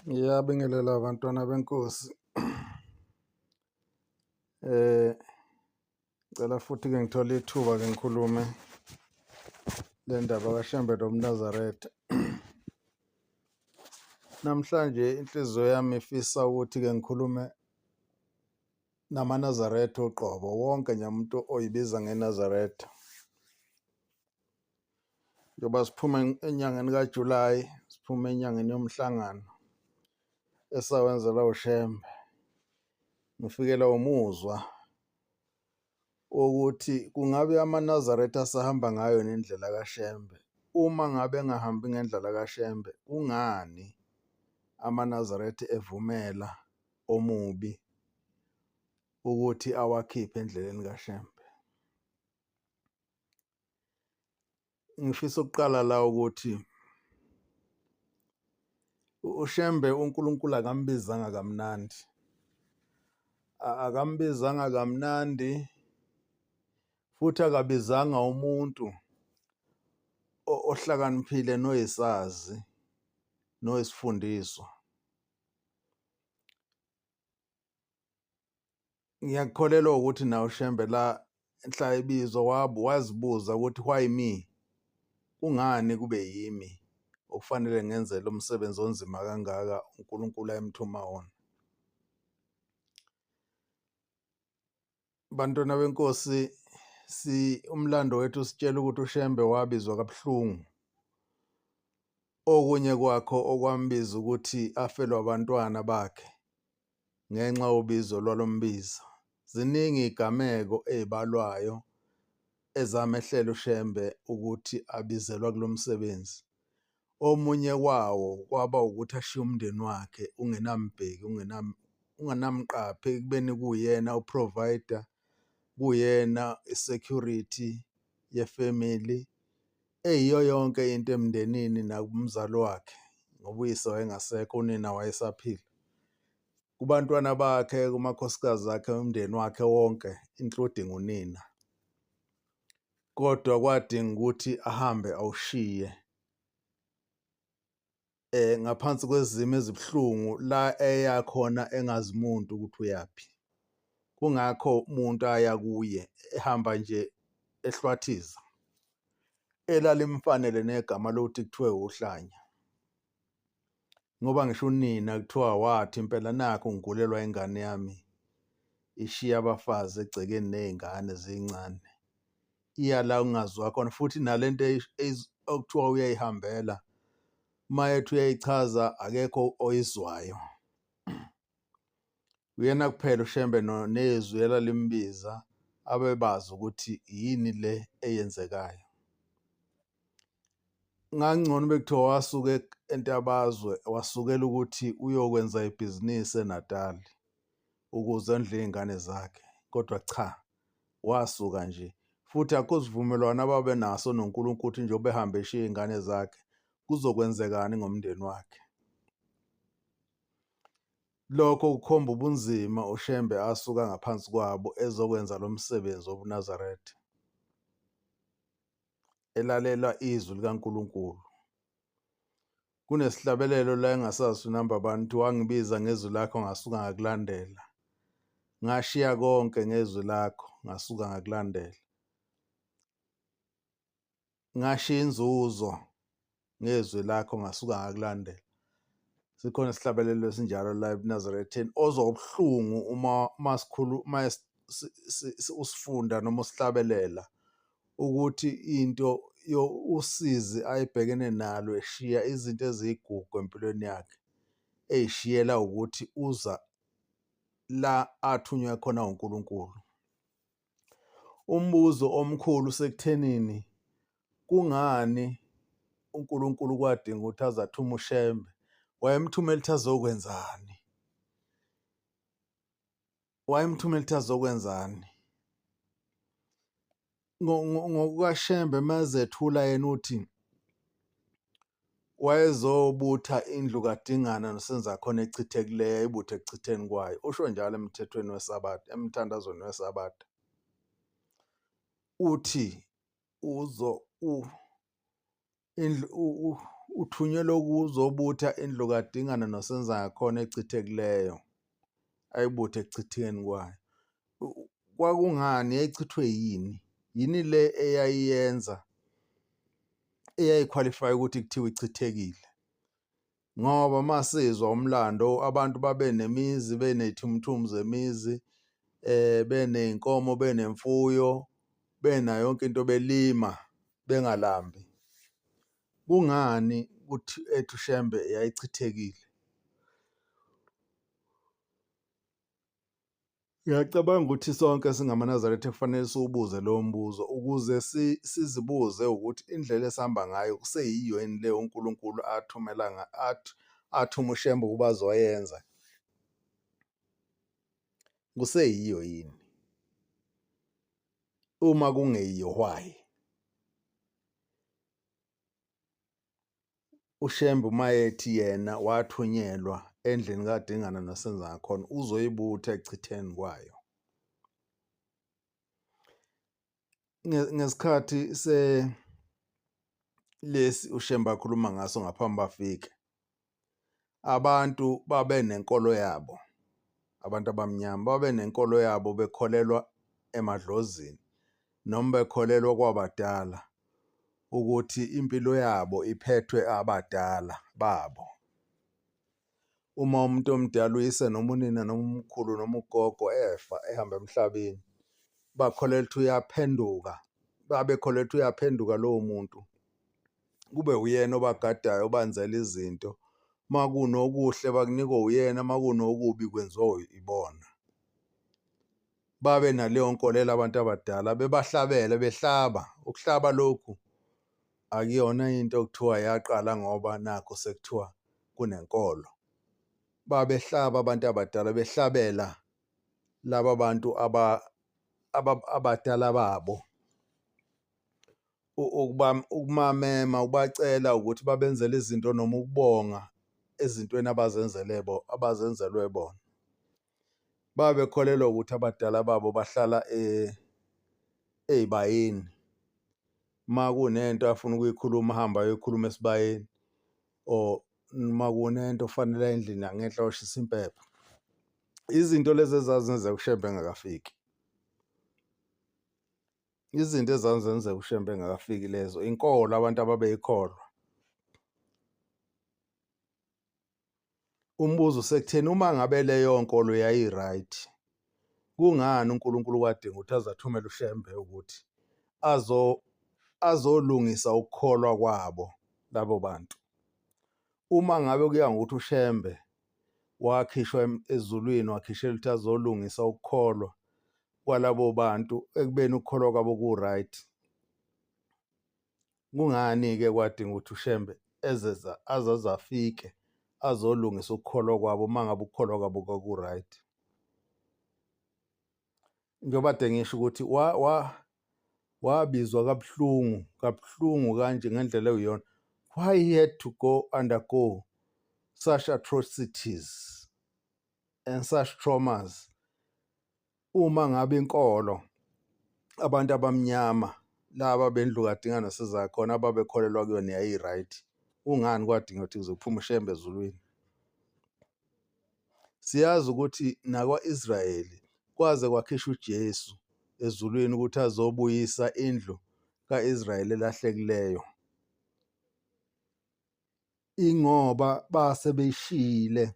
Ngiyabingelela abantwana benkosi. Eh cela futhi ke ngithole ithuba ke ngikhulume le ndaba kaShembe lomNazaretha. Namhlanje inhliziyo yami ifisa ukuthi ke ngikhulume namaNazaretha uqobo, wonke nje umuntu oyibiza ngeNazaretha. Njengoba siphuma enyangeni kaJulayi, siphuma enyangeni yomhlangano esawenzela uShembe, ngifikelwa umuzwa wokuthi kungabe amaNazaretha asahamba ngayo nendlela kaShembe. Uma ngabe engahambi ngendlela kaShembe, kungani amaNazaretha evumela omubi ukuthi awakhiphe endleleni kaShembe? Ngifisa ukuqala la ukuthi uShembe uNkulunkulu akambizanga kamnandi, akambizanga kamnandi futhi akabizanga umuntu ohlakaniphile noyisazi noyisifundiswa. Ngiyakukholelwa ukuthi nawe uShembe la enhla ebizwa wazibuza ukuthi why me, kungani kube yimi okufanele ngenze lo msebenzi onzima kangaka uNkulunkulu ayemthuma wona. Bantwana benkosi, si umlando wethu usitshela ukuthi uShembe wabizwa kabuhlungu. Okunye kwakho okwambiza ukuthi afelwe abantwana bakhe ngenxa yobizo lwalombiza. Ziningi iy'gameko ey'balwayo ezamehlela uShembe ukuthi abizelwa kulo msebenzi. Omunye wawo kwaba ukuthi ashiye umndeni wakhe ungenambheki, ungenamqaphi ekubeni kuwuyena u-provider, kuyena i-security ye-family, eyiyo yonke into emndenini nakumzali wakhe ngoba uyise wayengasekho, unina wayesaphila. Kubantwana bakhe, kumakhosikazi akhe, umndeni wakhe wonke, including unina. Kodwa kwadinga ukuthi ahambe awushiye ngaphansi kwezimo ezibuhlungu la eya khona engazi muntu ukuthi uyaphi. Kungakho umuntu aya kuye ehamba nje ehlwathiza. Elalimfanele negama lokuthi kuthiwe uhlanya. Ngoba ngisho unina kuthiwa wathi impela nakhu ngigulelwa ingane yami ishiya abafazi egcekeni ney'ngane zincane. Iya la okungaziwa khona futhi nalento okuthiwa uyayihambela uma ethi uyayichaza akekho oyizwayo. Uyena kuphela uShembe nezwi elalimbiza abebazi ukuthi yini le eyenzekayo. Ngangcono bekuthiwa wasuka eNtabazwe wasukela ukuthi uyokwenza ibhizinisi eNatali ukuze ondle iy'ngane zakhe, kodwa cha, wasuka nje. Futhi akukho sivumelwano ababenaso noNkulunkulu ukuthi njengoba ehamba eshiya iy'ngane zakhe kuzokwenzekani ngomndeni wakhe. Lokho kukhomba ubunzima uShembe asuka ngaphansi kwabo ezokwenza lo msebenzi wobuNazaretha, elalela izwi likaNkulunkulu. Kunesihlabelelo la engasazi unamba bani ukuthi wangibiza ngezwi lakho ngasuka ngakulandela. Ngashiya konke ngezwi lakho ngasuka ngakulandela. Ngashiya inzuzo ngezwi lakho ngasuka ngakulandela. Sikhona isihlabelelo esinjalo la ebuNazaretheni ozwa ubuhlungu uma masikhulu uma usifunda noma usihlabelela ukuthi into usizi ayibhekene nalo eshiya izinto eziyigugu empilweni yakhe eyishiyela ukuthi uza la athunywe khona uNkulunkulu. Umbuzo omkhulu usekuthenini kungani uNkulunkulu kwadinga ukuthi aze athume uShembe? Wayemthumela ukuthi azokwenzani? Wayemthumela ukuthi azokwenzani? NgokukaShembe mazethula yena uthi wayezobutha indlu kaDingana noSenzakhona echithekileyo ayibuthe ekuchitheni kwayo. Usho njalo emthethweni weSabatha, emthandazweni weSabatha. Uthi uzo u indlu Uthunyelwe ukuzobutha indlu kaDingana noSenzangakhona echithekileyo, ayibuthe ekuchithekeni kwayo. Kwakungani yayichithwe yini? Yini le eyayiyenza eyayikhwalifaya ukuthi kuthiwe ichithekile? Ngoba masizwa umlando abantu babe nemizi, beney'thumuthumu zemizi, beney'nkomo, benemfuyo, benayo yonke into, belima bengalambi. Kungani kuthi ethi uShembe yayichithekile? Ngiyacabanga ukuthi sonke singamaNazaretha kufanele siwubuze lowo mbuzo ukuze sizibuze ukuthi indlela esihamba ngayo kuseyiyo yini le uNkulunkulu athumela athuma uShembe ukuba azoyenza. Kuseyiyo yini? Uma kungeyiyo, why? UShembe uma ethi yena wathunyelwa endlini kaDingana noSenzangakhona uzoyibutha ekuchitheni kwayo. Ngesikhathi se lesi uShembe akhuluma ngaso ngaphambi bafike, abantu babenenkolo yabo, abantu abamnyama babenenkolo yabo bekholelwa emadlozini noma bekholelwa kwabadala ukuthi impilo yabo iphethwe abadala babo. Uma umuntu omdala uyise noma unina noma umkhulu noma ugogo efa ehamba emhlabeni, bakholelwa ukuthi uyaphenduka, babekholelwa ukuthi uyaphenduka lowo muntu kube uyena obagadayo obanzela izinto. Uma kunokuhle bakunikwa uyena, uma kunokubi kwenziwa ibona. Babe naleyo nkolelo abantu abadala bebahlabele behlaba. Ukuhlaba lokhu akuyona into okuthiwa yaqala ngoba nakhu sekuthiwa kunenkolo. Babehlaba abantu abadala behlabela laba bantu abadala babo ukumamema ukubacela ukuthi babenzele izinto noma ukubonga ezintweni abazenzele abazenzelwe bona. Babekholelwa ukuthi abadala babo bahlala ey'bayeni. Uma kunento afuna ukuyikhuluma ahambe ayoyikhuluma esibayeni or uma kunento kufanele aye endlini yangenhla ayoshisa impepho. Izinto lezi ezazenzeka uShembe engakafiki. Izinto ezazenzeka uShembe engakafiki lezo, inkolo abantu ababeyikholwa. Umbuzo usekutheni uma ngabe leyo nkolo yayi-right, kungani uNkulunkulu kwadinga ukuthi aze athumele uShembe ukuthi azolungisa ukukholwa kwabo labo bantu? Uma ngabe kuya ngokuthi uShembe wakhishwa ezulwini wakhishelwa ukuthi azolungisa ukukholwa kwalabo bantu ekubeni ukukholwa kwabo ku-right, Kungani-ke kwadinga ukuthi uShembe ezeza azaze afike azolungisa ukukholwa kwabo uma ngabe ukukholwa kwabo kwaku-right? Njengoba kade ngisho ukuthi wabizwa kabuhlungu kabuhlungu kanje ngendlela ewuyona. Why he had to go undergo such atrocities and such traumas? Uma ngabe inkolo abantu abamnyama laba bendlu kaDingane Sizakhona ababekholelwa kuyona yayi-right, kungani kwadingeka ukuthi kuze kuphume uShembe ezulwini? Siyazi ukuthi nakwa-Israyeli kwaze kwakhishwa uJesu ezulwini ukuthi azobuyisa indlu ka-Israyeli elahlekileyo. Ingoba base beyishiyile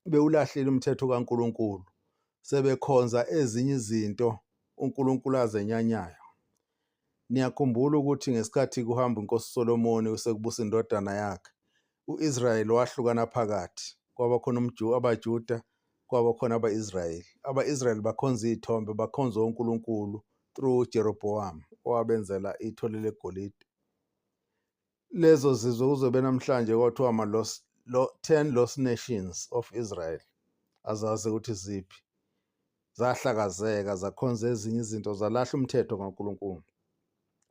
bewulahlile umthetho kaNkulunkulu sebekhonza ezinye izinto uNkulunkulu azenyanyayo. Niyakhumbula ukuthi ngesikhathi kuhamba inkosi Solomoni sekubusa indodana yakhe, u-Israyeli wahlukana phakathi, kwaba khona abaJuda, kwaba khona aba-Israyeli. Aba-Israyeli bakhonza iy'thombe, bakhonza onkulunkulu through Jeroboam owabenzela ithole legolide. Lezo zizwe kuzobe namhlanje kwathiwa ama-lost lo, 10 lost nations of Israel, azazi ukuthi ziphi, zahlakazeka zakhonza ezinye izinto zalahla umthetho kaNkulunkulu.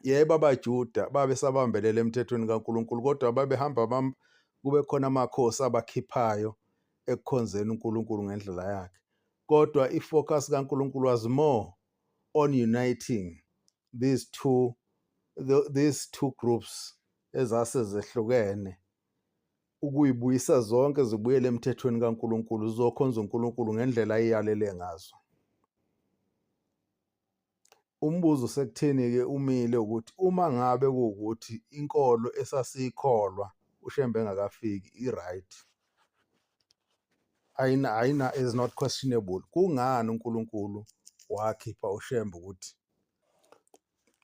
Yebo, abaJuda babesabambelela emthethweni kaNkulunkulu, kodwa babehamba kube khona amakhosi abakhiphayo ekukhonzeni uNkulunkulu ngendlela yakhe. Kodwa i-focus kaNkulunkulu was more on uniting these two groups. ezase zehlukene ukuyibuyisa zonke zibuyele emthethweni kaNkulunkulu zizokhonza uNkulunkulu ngendlela ayiyalele ngazo. Umbuzo sekutheni-ke umile ukuthi uma ngabe kuwukuthi inkolo esasiyikholwa uShembe engakafiki i-right, ayina ayina is not questionable, kungani uNkulunkulu wakhipha uShembe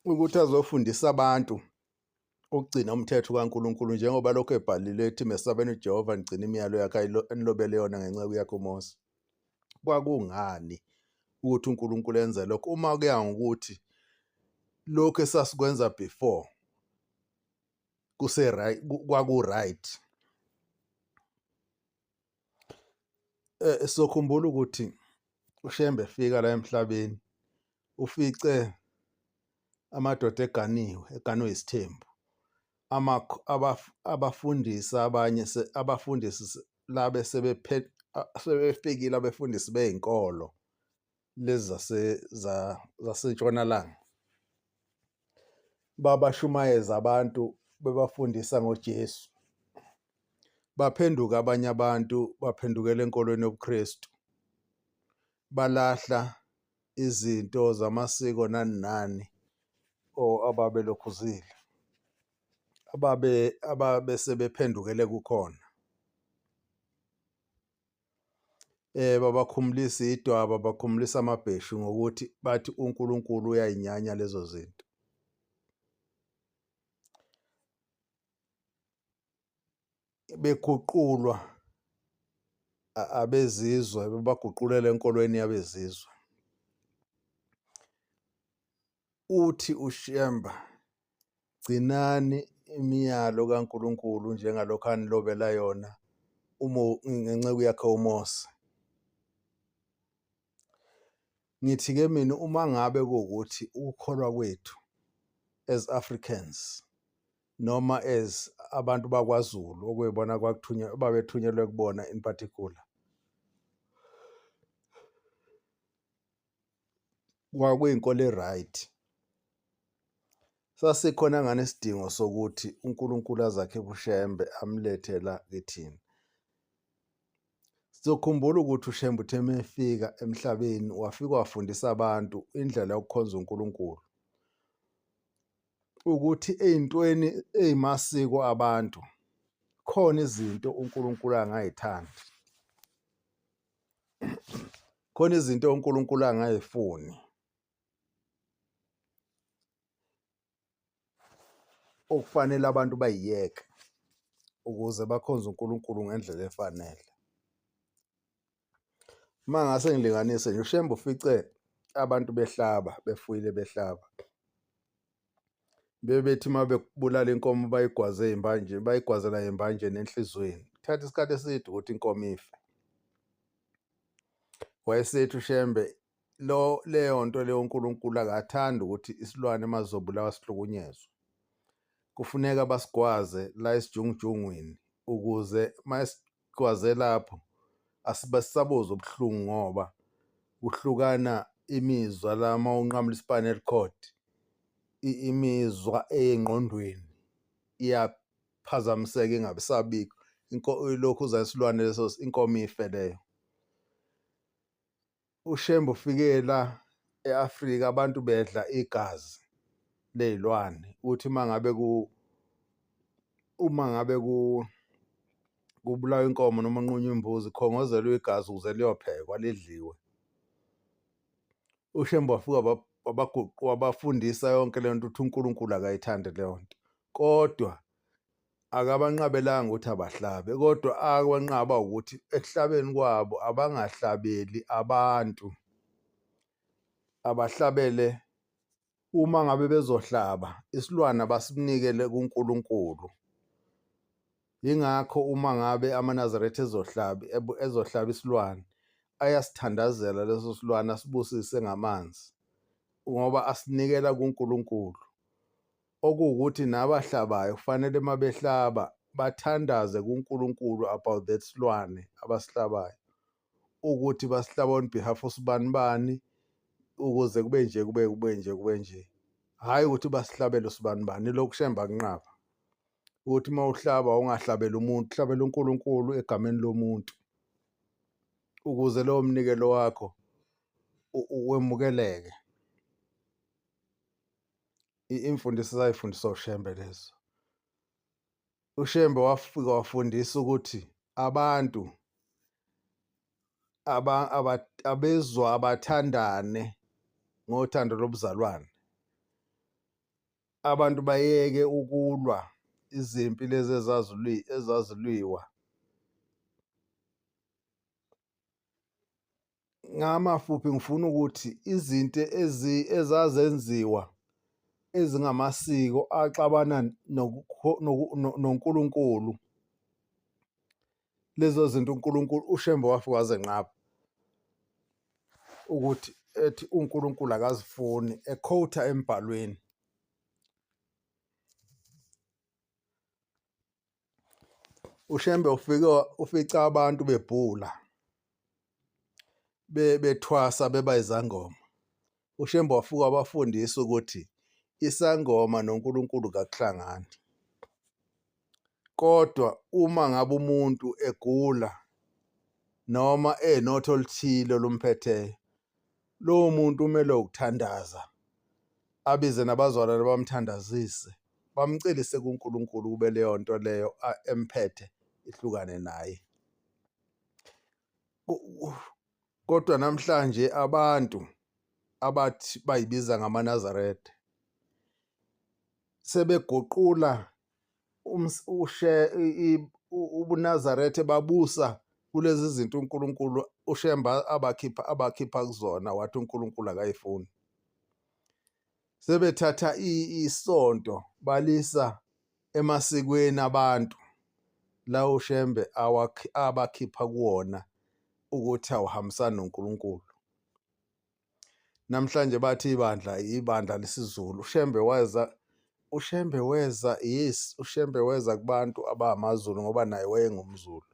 ukuthi azofundisa abantu ukugcina umthetho kaNkulunkulu njengoba lokho ebhalile ethi mesabeni uJehova nigcine imiyalo yakhe enilobele yona ngenceku yakhe uMose. Kwakungani ukuthi uNkulunkulu enze lokho uma kuya ngokuthi lokhu esasikwenza before kuse right kwaku right? Sokhumbula ukuthi uShembe efika la emhlabeni ufice amadoda eganiwe, eganwe isithembu. Abafundisi abanye abafundisi labe sebefikile abefundisi bey'nkolo lezi zasentshonalanga babashumayeza abantu bebafundisa ngoJesu. Baphenduka abanye abantu baphendukela enkolweni yobuKristu, balahla izinto zamasiko nani nani ababelokhuzile ababe sebephendukele kukhona. Babakhumulisa idwaba, bakhumulisa amabheshu ngokuthi bathi uNkulunkulu uyayinyanya lezo zinto. Beguqulwa abezizwe bebaguqulela enkolweni yabezizwe. Uthi uShembe, gcinani imiyalo kaNkulunkulu njengalokhu anilobela yona ngenceku yakhe uMose. Ngithi-ke mina uma ngabe kuwukuthi ukukholwa kwethu as Africans noma as abantu bakwaZulu okuyibona kwakuthunyelwe babethunyelwe kubona in particular kwakuyinkolo e-right. Sasikhona ngani isidingo sokuthi uNkulunkulu aze akhiphe uShembe amlethe la kithina? Sizokhumbula ukuthi uShembe uthe uma efika emhlabeni wafika wafundisa abantu indlela yokukhonza uNkulunkulu. Ukuthi ey'ntweni ey'masiko abantu khona izinto uNkulunkulu angay'thandi. Khona izinto uNkulunkulu angay'funi. Okufanele abantu bayiyeke ukuze bakhonze uNkulunkulu ngendlela efanele. Uma ngase ngilinganise nje uShembe ufice abantu behlaba befuyile behlaba. Bebethi uma bebulala inkomo bayigwaze ey'mbanjeni, bayigwazela ey'mbanjeni enhliziyweni. Kuthatha isikhathi eside ukuthi inkomo ife. Wayesethi uShembe lo leyo nto leyo uNkulunkulu akathandi ukuthi isilwane uma sizobulawa sihlukunyezwe. Kufuneka basigwaze la esijungujungwini ukuze uma esigwaze lapho asibe sisabuza ubuhlungu ngoba kuhlukana imizwa la uma unqamula i-spinal cord imizwa eyengqondweni iyaphazamiseka ingabe isabikho lokhu uza isilwane leso inkomo ife leyo. UShembe ufike la e-Afrika abantu bedla igazi ley'lwane uthi uma ngabe ku uma ngabe ku kubulawa inkomo noma kunqunywa imbuzi khongozelwe igazi ukuze liyophekwa lidliwe. UShembe wafika wabafundisa yonke le nto ukuthi uNkulunkulu akayithandi leyo nto kodwa akabanqabelanga ukuthi abahlabe kodwa akwanqaba ukuthi ekuhlabeni kwabo abangahlabeli abantu abahlabele uma ngabe bezohlaba isilwane abasinikele kuNkulunkulu. Yingakho uma ngabe amaNazaretha ezohlaba ezohlaba isilwane ayasithandazela leso silwane asibusise ngamanzi ngoba asinikela kuNkulunkulu. Okuwukuthi nabahlabayo kufanele uma behlaba bathandaze kuNkulunkulu about that silwane abasihlabayo ukuthi basihlaba on behalf usibanibani ukuze kube nje kube kube nje kube nje, hhayi ukuthi basihlabele usibanibani. Lokhu Shembe akunqaba. Ukuthi uma uhlaba ungahlabeli umuntu, hlabela uNkulunkulu egameni lomuntu ukuze lowo mnikelo wakho wemukeleke. Imfundiso ezayifundiswa uShembe lezo. UShembe wafika wafundisa ukuthi abantu abezwa abathandane ngothando lobuzalwane. Abantu bayeke ukulwa izimpi lezi ezazilwiwa. Ngamafuphi ngifuna ukuthi izinto ezazenziwa ezingamasiko axabana noNkulunkulu, lezo zinto uNkulunkulu uShembe wafika wazenqaba ukuthi ethi uNkulunkulu akazifuni, ekhowutha embhalweni. UShembe ufike ufica abantu bebhula bethwasa beba izangoma. UShembe wafika wabafundisa ukuthi isangoma noNkulunkulu kakuhlangani. Kodwa uma ngabe umuntu egula noma enotho oluthile olumphetheyo, lowo muntu umele ukuthandaza abize nabazalwane bamthandazise bamcelise kuNkulunkulu kube leyo nto leyo emphethe ihlukane naye. Kodwa namhlanje abantu abathi bayibiza ngamaNazaretha sebeguqula ubuNazaretha babusa kulezi zinto uNkulunkulu uShembe abakhipha kuzona wathi uNkulunkulu akayifuni. Sebethatha isonto balisa emasikweni abantu la uShembe abakhipha kuwona ukuthi awuhambisani noNkulunkulu. Namhlanje bathi ibandla ibandla lesiZulu. UShembe weza, uShembe weza, yes, uShembe weza kubantu abangamaZulu ngoba naye wayengumZulu.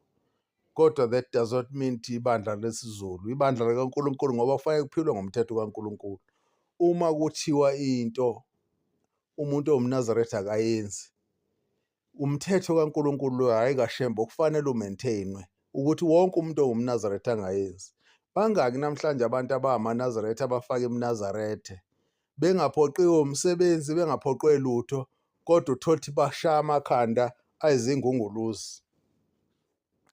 Kodwa that does not mean ukuthi ibandla lesiZulu, ibandla likaNkulunkulu ngoba kufanele kuphilwe ngomthetho kaNkulunkulu. Uma kuthiwa into umuntu owumNazaretha akayenzi, umthetho kaNkulunkulu loyo, hhayi kaShembe, okufanele u-maintain-we ukuthi wonke umuntu ongumNazaretha angayenzi. Bangaki namhlanje abantu abangamaNazaretha abafaka imiNazarethe bengaphoqiwe umsebenzi, bengaphoqwe lutho, kodwa uthole ukuthi bashaya amakhanda ayizingunguluzi,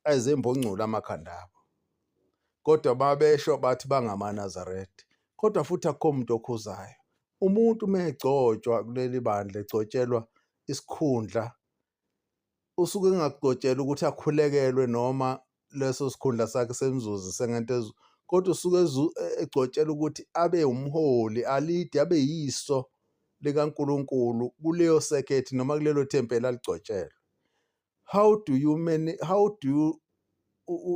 ayizimbungculu amakhanda abo. Kodwa babesho bathi bangamaNazaretha, kodwa futhi akukho muntu okhuzayo. Umuntu uma egcotshwa kuleli bandla egcotshelwa isikhundla usuke engakugcotshelwa ukuthi akhulekelwe noma leso sikhundla sakhe semzuzise ngento kodwa usuke egcotshelwa ukuthi abe umholi, alide, abe yiso likaNkulunkulu kuleyo sekhethi noma kulelo thempeli aligcotshelwe. How do you many, how do you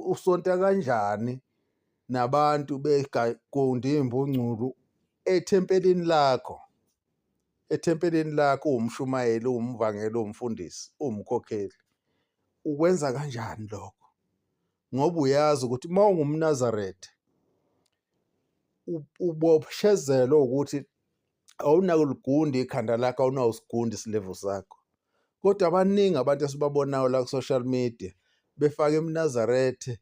usonta kanjani nabantu begagundi iy'mbungculu ethempelini lakho? Ethempelini lakho uwumshumayeli, uwumvangeli, uwumfundisi, uwumkhokheli. Ukwenza kanjani lokho? Ngoba uyazi ukuthi uma ungumNazaretha uboshezelwe ukuthi awunakuligunda ikhanda lakho, awunawusigunda isilevu sakho. Kodwa baningi abantu esibabonayo la ku-social media befaka imiNazaretha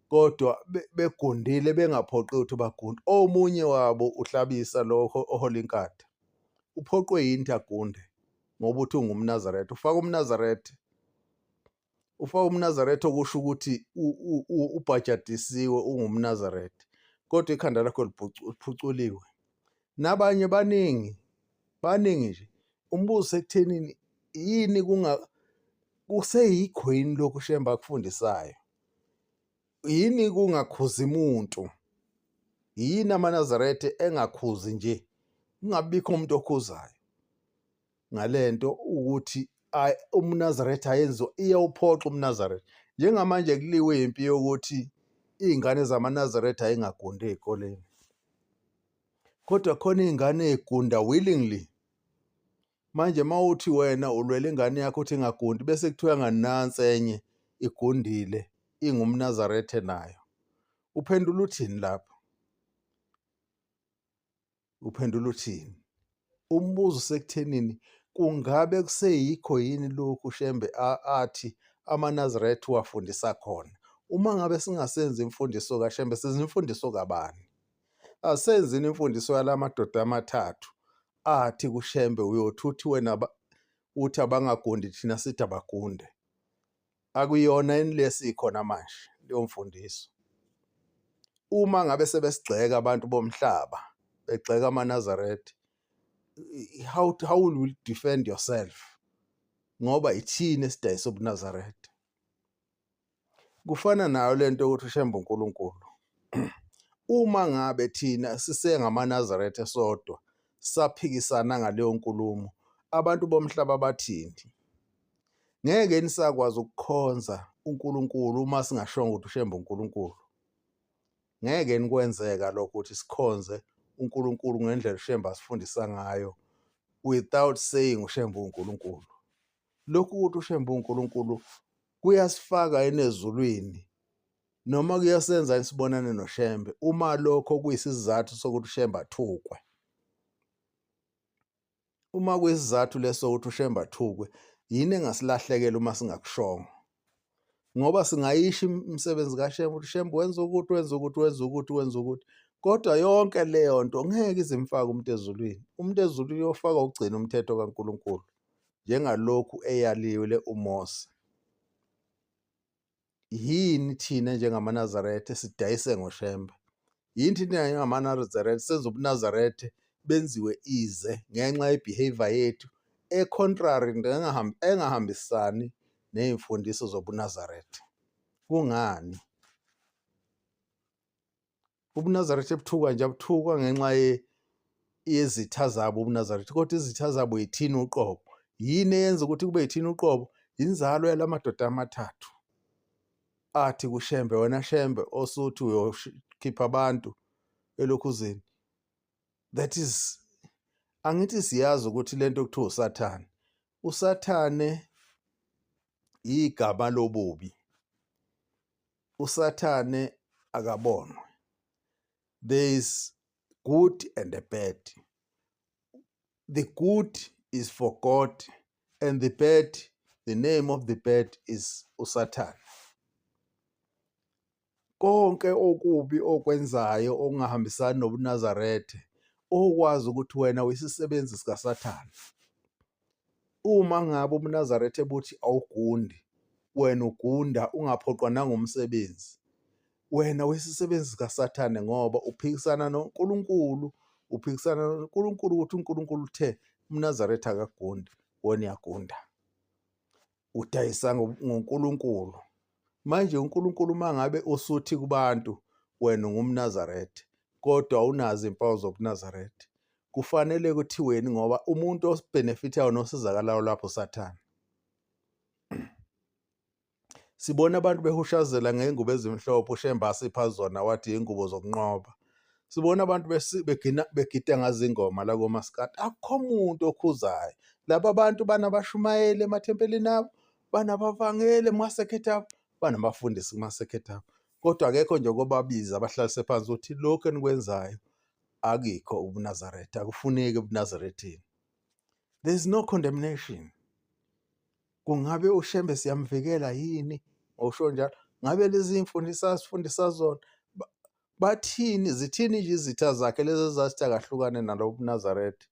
kodwa begundile bengaphoqiwe ukuthi bagunde. Omunye wabo uHlabisa lo ohola iNkatha. Uphoqwe yini ukuthi agunde ngoba uthi ungumNazaretha? Ufaka umNazaretha. Ufaka umNazaretha okusho ukuthi ubhajadisiwe ungumNazaretha kodwa ikhanda lakho liphuculiwe. Nabanye baningi, baningi nje. Umbuzo sekuthenini yini kunga kuseyikho yini lokhu uShembe akufundisayo? Yini kungakhuzi muntu? Yini amaNazaretha engakhuzi nje? Kungabikho umuntu okhuzayo ngalento ukuthi umNazaretha ayenziwa iyawuphoxa umNazaretha. Njengamanje kuliwe impi yokuthi iy'ngane zamaNazaretha ayingagundi ey'koleni. Kodwa khona iy'ngane ey'gunda willingly. Manje uma uthi wena ulwela ingane yakho uthi ingagundi bese kuthiwa nganansi enye igundile ingumNazaretha nayo. Uphendula uthini lapho? Uphendula uthini? Umbuzo usekuthenini Kungabe kuseyikho yini lokhu Shembe athi amaNazaretha uwafundisa khona? Uma ngabe singasenzi imfundiso kaShembe, senza imfundiso kabani? Asenzini imfundiso yala madoda amathathu athi kuShembe uyothi uthi wena uthi abangagundi thina sithi abagunde. Akuyona yini lesikhona manje leyo mfundiso? Uma ngabe sebesigxeka abantu bomhlaba, begxeka amaNazaretha, how will you defend yourself? Ngoba ithini esidayisa ubuNazaretha? Kufana nayo lento yokuthi uShembe uNkulunkulu. Uma ngabe thina sisengamaNazaretha sodwa saphikisana ngaleyo nkulumo, abantu bomhlaba bathini? Ngeke nisakwazi ukukhonza uNkulunkulu uma singashongo ukuthi uShembe uNkulunkulu. Ngeke nikwenzeka lokho ukuthi sikhonze uNkulunkulu ngendlela uShembe asifundisa ngayo without saying uShembe uNkulunkulu. Lokhu ukuthi uShembe uNkulunkulu kuyasifaka yini ezulwini noma kuyasenza yini sibonane noShembe uma lokho kuyisizathu sokuthi uShembe athukwe? Uma kuyisizathu leso ukuthi uShembe athukwe, yini engasilahlekela uma singakushongo? Ngoba singayisho imisebenzi kaShembe ukuthi uShembe wenza ukuthi, wenza ukuthi, wenza ukuthi, wenza ukuthi, kodwa yonke leyo nto ngeke ize imfake umuntu ezulwini. Umuntu ezulwini uyofakwa ukugcina umthetho kaNkulunkulu njengalokhu eyaliwe uMose. Yini thina njengamaNazaretha sidayise ngoShembe? Yini thina njengamaNazaretha senze ubuNazaretha benziwe ize ngenxa ye-behavior yethu e-contrary engahambisani ney'mfundiso zobuNazaretha? Kungani? UbuNazaretha ebuthuka nje abuthukwa ngenxa yezitha zabo ubuNazaretha, kodwa izitha zabo yithina uqobo. Yini eyenza ukuthi kube yithina uqobo? Inzalo yala madoda amathathu athi kuShembe, wena Shembe osuthi uyokhipha abantu elokhuzeni. That is, angithi siyazi ukuthi lento kuthiwa uSathane. USathane igama lobubi. uSathane akabonwe. There is good and a bad. The good is for God and the bad, the name of the bad is uSathane. Konke okubi okwenzayo okungahambisani nobuNazaretha, okwazi ukuthi wena uyisisebenzi sikaSathane. Uma ngabe umNazaretha ebuthi awugundi, wena ugunda ungaphoqwa nangumsebenzi. Wena uyisisebenzi sikaSathane ngoba uphikisana noNkulunkulu, uphikisana noNkulunkulu ukuthi uNkulunkulu uthe umNazaretha akagundi, wena uyagunda. Udayisa ngoNkulunkulu. Manje uNkulunkulu uma ngabe usuthi kubantu wena ungumNazaretha kodwa awunazo impawu zobuNazaretha, kufanele kuthiweni ngoba umuntu osibhenefithayo nosizakalayo lapho uSathane. Sibona abantu behushazela ngey'ngubo ezimhlophe uShembe asipha zona wathi iy'ngubo zokunqoba. Sibona abantu begida ngazo ingoma la komaskandi, akukho muntu okhuzayo. Laba bantu banabashumayeli emathempelini abo, banabavangeli emasekhethi abo, banabafundisi kumasekhethi abo. Kodwa akekho nje okobabiza abahlalise phansi ukuthi lokhu enikwenzayo akikho ubuNazaretha, akufuneki ebuNazaretheni. There is no condemnation. Kungabe uShembe siyamvikela yini ngokusho njalo? Ngabe lezi mfundiso asifundisa zona bathini, zithini nje izitha zakhe lezi ezazithi akahlukane nalo ubuNazaretha?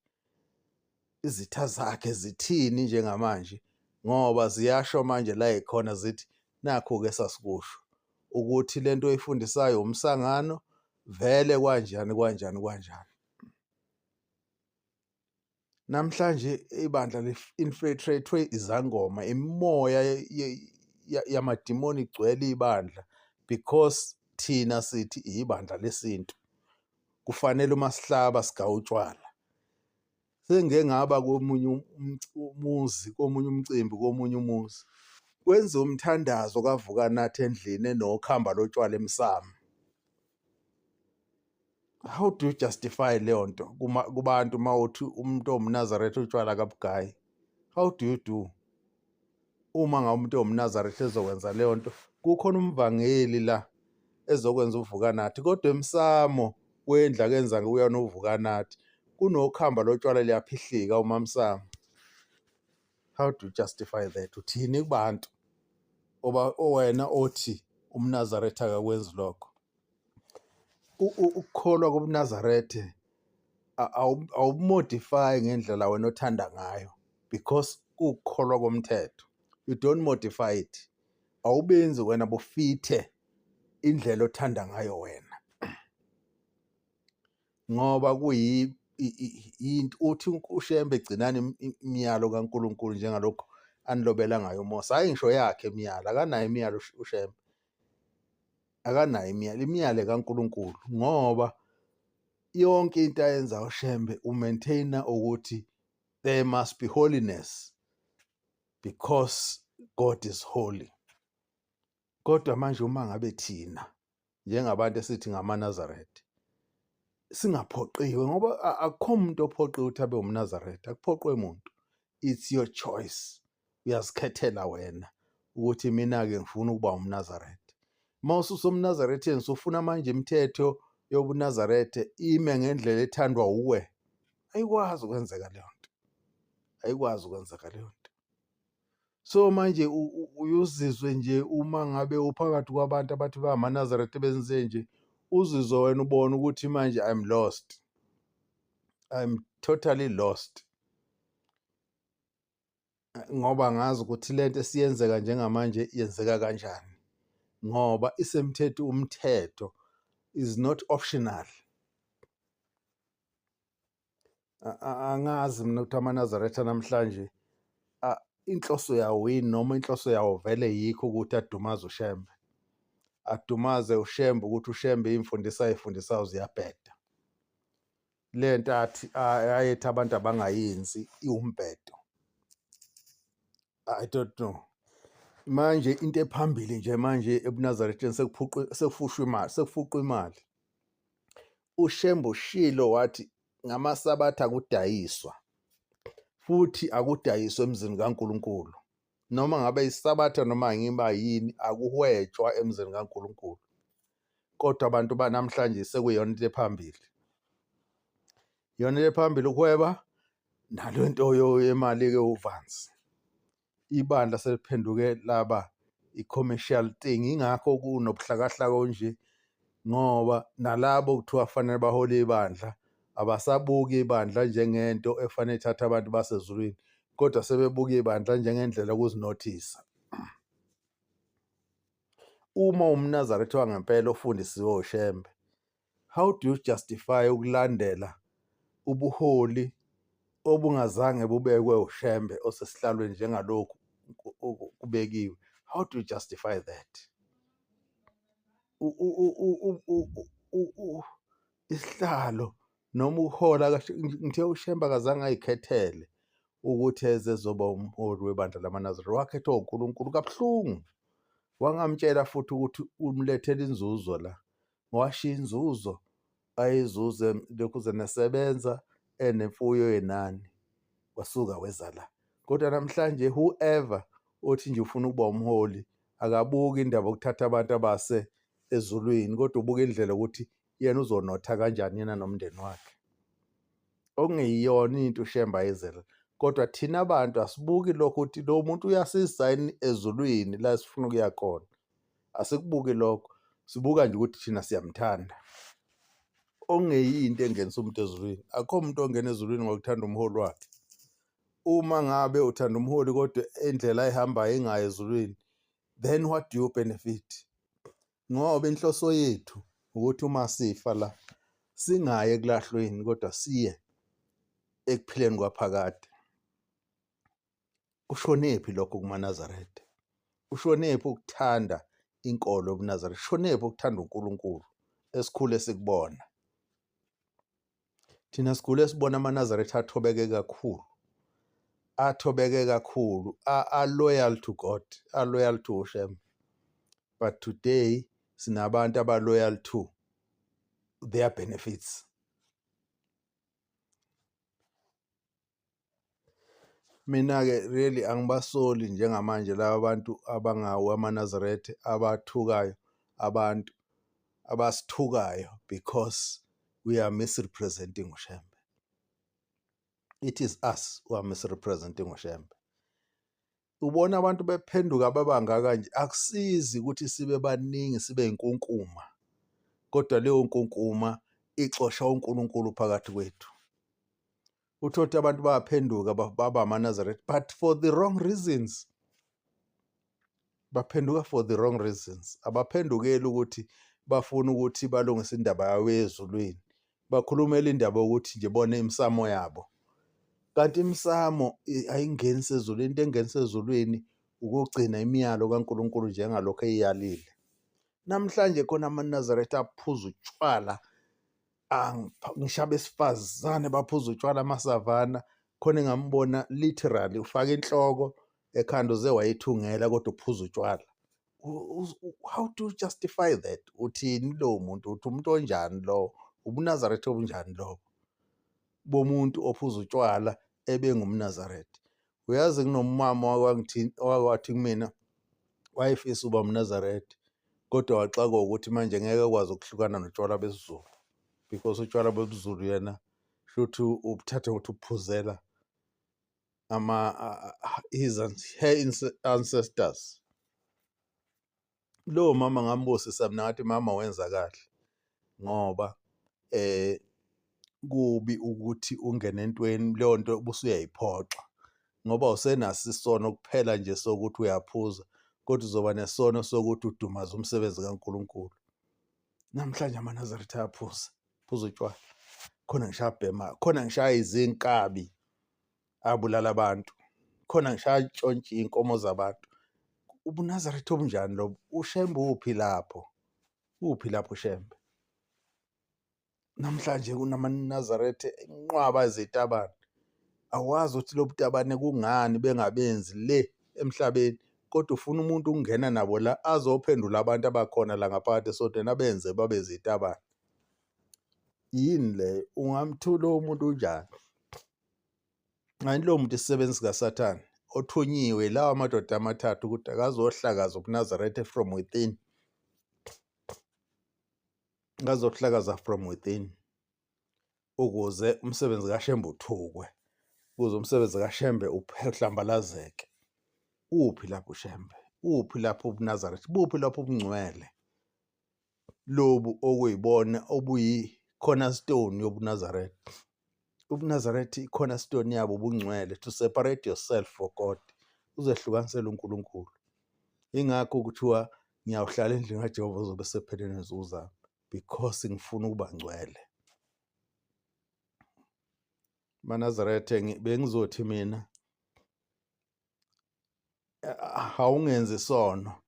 Izitha zakhe zithini njengamanje? Ngoba ziyasho manje la yikhona zithi nakhu-ke sasikusho ukuthi lento oyifundisayo umsangano vele kwanjani kwanjani kwanjani. Namhlanje ibandla li-infiltrate-we izangoma, imimoya yamadimoni igcwele ibandla because thina sithi ibandla lesintu. Kufanele uma sihlaba sigawe utshwala. Sengike ngaba komunye umuzi, komunye umcimbi, komunye umuzi. Kwenziwa umthandazo kaVukanathi endlini enokhamba lotshwala emsamo. How do you justify leyo nto kubantu uma uthi umuntu owumNazaretha utshwala kabugayi? How do you do? Uma ngabe umuntu owumNazaretha ezokwenza leyo nto, kukhona umvangeli la ezokwenza uvukanathi, kodwa emsamo wendlu akenza kuyona uvukanathi kunokhamba lotshwala liyaphihlika umamsamo. How do you justify that? Uthini kubantu oba owena othi umNazaretha akakwenzi lokho? Ukukholwa kobuNazaretha awumodify ngendlela wena othanda ngayo because kuwukukholwa komthetho. You don't modify it. Awubenzi wena bufithe indlela othanda ngayo wena. Ngoba kuyi into uthi uShembe gcinani imiyalo kaNkulunkulu njengalokhu anilobela ngayo uMose. Hhayi ngisho yakhe imiyalo, akanayo imiyalo uShembe. Akanayo imiyalo, imiyalo kaNkulunkulu ngoba yonke into ayenza uShembe umaintaina ukuthi there must be holiness because God is holy. Kodwa manje uma ngabe thina njengabantu esithi ngamaNazaretha singaphoqiwe ngoba akukho umuntu ophoqiwe ukuthi abe umNazaretha, akuphoqwe muntu. It's your choice. Uyazikhethela wena ukuthi mina-ke ngifuna ukuba umNazaretha. Uma ususomNazaretheni usufuna manje imithetho yobuNazaretha ime ngendlela ethandwa uwe. Ayikwazi ukwenzeka leyo nto. Ayikwazi ukwenzeka leyo nto. So manje uyuzizwe nje uma ngabe uphakathi kwabantu abathi bangamaNazaretha benze nje, uzizwe wena ubona ukuthi manje I'm lost. I'm totally lost. Ngoba ngazi ukuthi lento esiyenzeka njengamanje yenzeka kanjani. Ngoba isemthetho umthetho is not optional. Angazi mina ukuthi amaNazaretha namhlanje inhloso yawo yini noma inhloso yawo vele yikho ukuthi adumaze uShembe. Adumaze uShembe ukuthi uShembe iy'mfundiso ay'fundisayo ziyabheda. Le nto athi ayethi abantu abangayenzi iwumbhedo. I don't know. Manje into ephambili nje manje ebuNazaretheni sekuphuqwe sekufushwa imali, sekufuqwa imali. UShembe ushilo wathi ngamaSabatha akudayiswa futhi akudayiswa emzini kaNkulunkulu. Noma ngabe iSabatha noma ngiba yini akuhwetshwa emzini kaNkulunkulu. Kodwa abantu banamhlanje sekuyiyona into ephambili. Iyona into ephambili ukuhweba nale nto yemali-ke uvanzi. Ibandla seliphenduke laba i-commercial thing, ingakho kunobuhlakahlaka onje ngoba nalabo kuthiwa kufanele bahole ibandla abasabuki ibandla njengento efanele ithathe abantu basezulwini, kodwa sebebuka ibandla njengendlela yokuzinothisa. Uma umNazaretha wangempela ofundisiwe uShembe, how do you justify ukulandela ubuholi obungazange bubekwe uShembe osesihlalweni njengalokhu kubekiwe? How do you justify that? Isihlalo noma ukuhola ngithe uShembe akazange ayikhethele ukuthi eze ezoba umholi webandla lamaNazaretha, wakhethwa uNkulunkulu kabuhlungu. Wangamtshela futhi ukuthi umlethela inzuzo la, washiya inzuzo ayizuze lokhuze nesebenza enemfuyo yenani, wasuka weza la. Kodwa namhlanje whoever othi nje ufuna ukuba umholi akabuki indaba yokuthatha abantu abase ezulwini, kodwa ubuka indlela yokuthi yena uzonotha kanjani yena nomndeni wakhe. Okungeyiyona into uShembe ayizela. Kodwa thina abantu asibuki lokho ukuthi lo muntu uyasisa yini ezulwini la esifuna ukuya khona. Asikubuki lokho, sibuka nje ukuthi thina siyamthanda. Okungeyinto engenisa umuntu ezulwini. Akukho muntu ongena ezulwini ngokuthanda umholi wakhe. Uma ngabe uthanda umholi kodwa indlela ayihambayo ingayi ezulwini, then what do you benefit? Ngoba inhloso yethu ukuthi uma sifa la singayi ekulahlweni kodwa siye ekuphileni kwaphakade. Kushonephi lokho kumaNazaretha? Kushonephi ukuthanda inkolo yobuNazaretha? Kushonephi ukuthanda uNkulunkulu esikhule sikubona? Thina sikhule sibona amaNazaretha athobeke kakhulu, athobeke kakhulu, a-loyal to God, a-loyal to uShembe. But today sinabantu aba-loyal to their benefits. Mina-ke really angibasoli njengamanje laba bantu abangawo amaNazaretha abathukayo abantu abasithukayo because we are misrepresenting uShembe. It is us who are misrepresenting uShembe. Ubona abantu bephenduka babangaka nje, akusizi ukuthi sibe baningi sibe inkunkuma, kodwa leyo nkunkuma ixosha uNkulunkulu phakathi kwethu. Uthole ukuthi abantu bayaphenduka baba amaNazaretha, but for the wrong reasons. Baphenduka for the wrong reasons. Abaphendukeli ukuthi bafuna ukuthi balungise indaba yawo ezulwini, bakhulumela indaba yokuthi nje bona imisamo yabo, kanti imisamo ayingenisi ezulwini. Into engenisa ezulwini ukugcina imiyalo kaNkulunkulu njengalokhu eyiyalile. Namhlanje khona amaNazaretha aphuza utshwala, ngisho abesifazane baphuza utshwala amasavana. Khona engambona literally ufaka inhloko ekhanda uze wayithungela, kodwa uphuza utshwala. How do you justify that? Uthini lowo muntu? Uthi umuntu onjani lowo? UbuNazaretha obunjani lobo bomuntu ophuza utshwala ebengumNazaretha? Uyazi, kunomama owake wathi kumina wayefisa uba umNazaretha, kodwa waxakwa ukuthi manje ngeke akwazi ukuhlukana notshwala besiZulu, because utshwala bebuZulu yena shuthi ubuthatha ukuthi uphuzela ama his her ancestors. Lowo mama ngambusisa mina, ngathi, "Mama, wenza kahle, ngoba kubi ukuthi ungene entweni leyo nto ubusuyayiphoxa, ngoba usenaso isono kuphela nje sokuthi uyaphuza, kodwa uzoba nesono sokuthi udumaza umsebenzi kaNkulunkulu." Namhlanje amaNazaretha ayaphuza, phuza utshwala, khona ngisho abhema, khona ngisho izinkabi abulala abantu, khona ngisho antshontshe iy'nkomo zabantu. UbuNazaretha obunjani lobo? UShembe uphi lapho? Uphi lapho uShembe? Namhlanje kunamaNazaretha inqwaba yezitabane, awazi ukuthi lobu tabane kungani bengabenzi le emhlabeni, kodwa ufuna umuntu ukungena nabo la azophendula abantu abakhona la ngaphakathi esontweni, abenze babe zitabane. Yini leyo? Ungamthula umuntu unjani? Kanti lowo muntu isisebenzi sikaSathane othunyiwe lawa madoda amathathu ukuthi akazohlakaza ubuNazaretha from within, akazohlakaza from within ukuze umsebenzi kaShembe uthukwe, ukuze umsebenzi kaShembe uhlambalazeke. Uphi lapho uShembe? Uphi lapho ubuNazaretha? Buphi lapho ubungcwele lobu okuyibona obuyi-cornerstone yobuNazaretha? UbuNazaretha, i-cornerstone yabo ubungcwele, to separate yourself for God, uzehlukanisele uNkulunkulu. Ingakho kuthiwa ngiyawuhlala endlini kaJehova uzobe sephelele izinsuku zami, because ngifuna ukuba ngcwele. MaNazaretha, bengizothi mina awungenzi isono,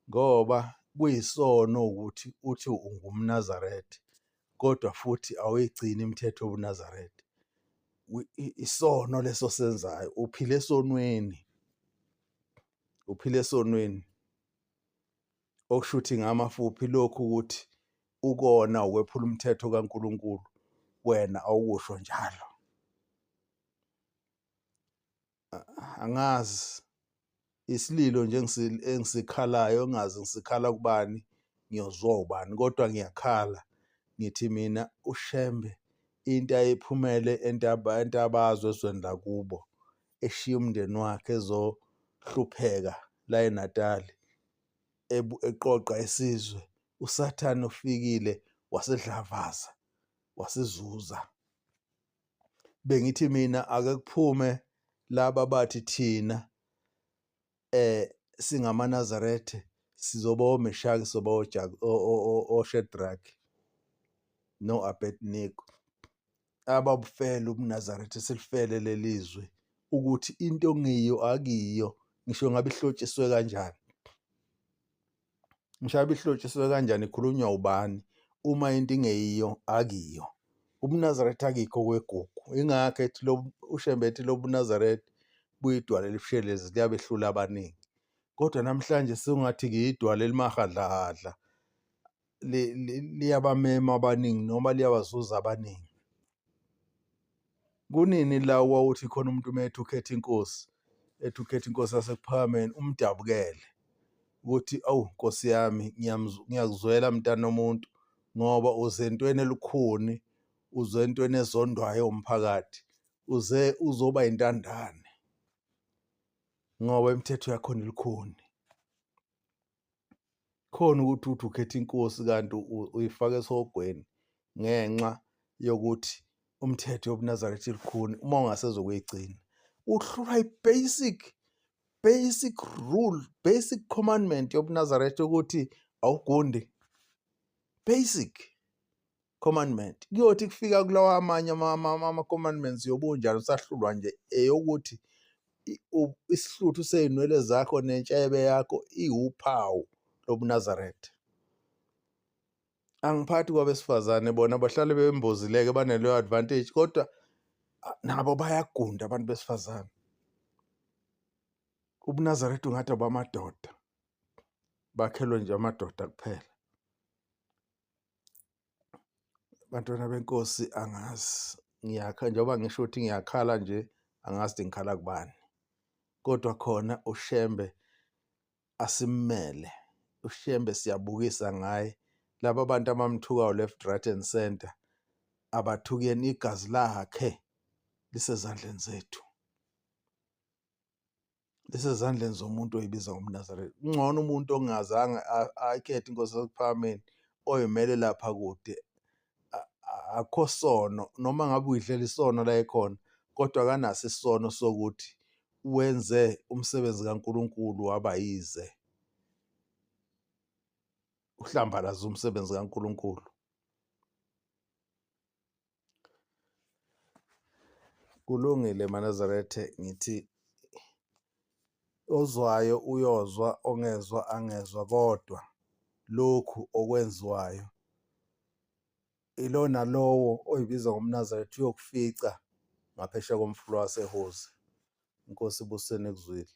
ngoba kuyisono ukuthi uthi ungumNazaretha kodwa futhi awuyigcini imithetho yobuNazaretha. Isono leso senzayo, uphila esonweni, uphila esonweni. Okusho ukuthi ngamafuphi lokhu ukuthi ukona ukwephula umthetho kaNkulunkulu, wena awukusho njalo. Angazi, isililo nje engisikhalayo, engazi ngisikhala kubani, ngiyozwa ubani, kodwa ngiyakhala ngithi mina uShembe into ayephumele entabazwe ezweni lakubo, eshiya umndeni wakhe ezohlupheka la eNatali, eqoqa isizwe, uSathane ufikile wasedlavaza wasizuza. Bengithi mina ake kuphume laba bathi thina singamaNazaretha, sizoba oMeshaki, sizoba oShadrach no-Abednego, ababufele ubuNazaretha, silifele lelizwe ukuthi into ongiyo akuyiyo, ngisho ngabe ihlotshiswe kanjani, ngisho ngabe ihlotshiswe kanjani, ikhulunywa ubani, uma into ingeyiyo akuyiyo. UbuNazaretha akikho kwegugu. Ingakho ethi lo uShembe ethi lobuNazaretha buyidwala elibushelezi, liyabehlula abaningi, kodwa namhlanje sengathi kuyidwala elimahhadlahhadla, liyabamema abaningi noma liyabazuza abaningi. Kunini la wawuthi khona umuntu uma ethi ukhetha inkosi, ethi ukhetha inkosi yaseKuphakameni, umdabukele ukuthi awu nkosi yami, ngiyakuzwela mntana omuntu, ngoba uze entweni elukhuni, uze entweni ezondwayo umphakathi, uze uzoba intandane. Ngoba imithetho yakhona ilukhuni. Khona ukuthi uthi ukhetha inkosi kanti uyifaka esihogweni ngenxa yokuthi umthetho yobuNazaretha ilukhuni uma ungasezokuyigcina. Uhlulwa i-basic basic rule, basic commandment yobuNazaretha ukuthi awugundi. Basic commandment. Kuyothi kufika kulawa amanye ama-commandments yobunjalo usahlulwa nje eyokuthi isihluthu sey'nwele zakho nentshebe yakho iwuphawu lobuNazaretha. Angiphathi kwabesifazane bona bahlale bembozileke baneleyo advantage kodwa nabo bayagunda abantu besifazane. UbuNazaretha ungathi abamadoda, bakhelwe nje amadoda kuphela. Bantwana benkosi angazi ngiyakha njengoba ngisho ukuthi ngiyakhala nje angazi ukuthi ngikhala kubani kodwa khona uShembe asimmele uShembe siyabukisa ngaye laba bantu abamthukayo left right and center abathukeni igazi lakhe lisezandleni zethu. Lisezandleni zomuntu oyibiza ngomNazaretha. Kungcono umuntu ongazange ayikhethe inkosi yasekuphakameni oyimele lapha kude. Akukho sono noma ngabe uyidlela isono la ekhona kodwa akanaso isono sokuthi wenze umsebenzi kaNkulunkulu waba yize. Uhlambalaza umsebenzi kaNkulunkulu. Kulungile maNazaretha ngithi ozwayo uyozwa, ongezwa angezwa kodwa lokhu okwenziwayo ilona lowo oyibiza ngomNazaretha uyokufica ngaphesheya komfula waseHozi. Inkosi ibusise nikuzwile.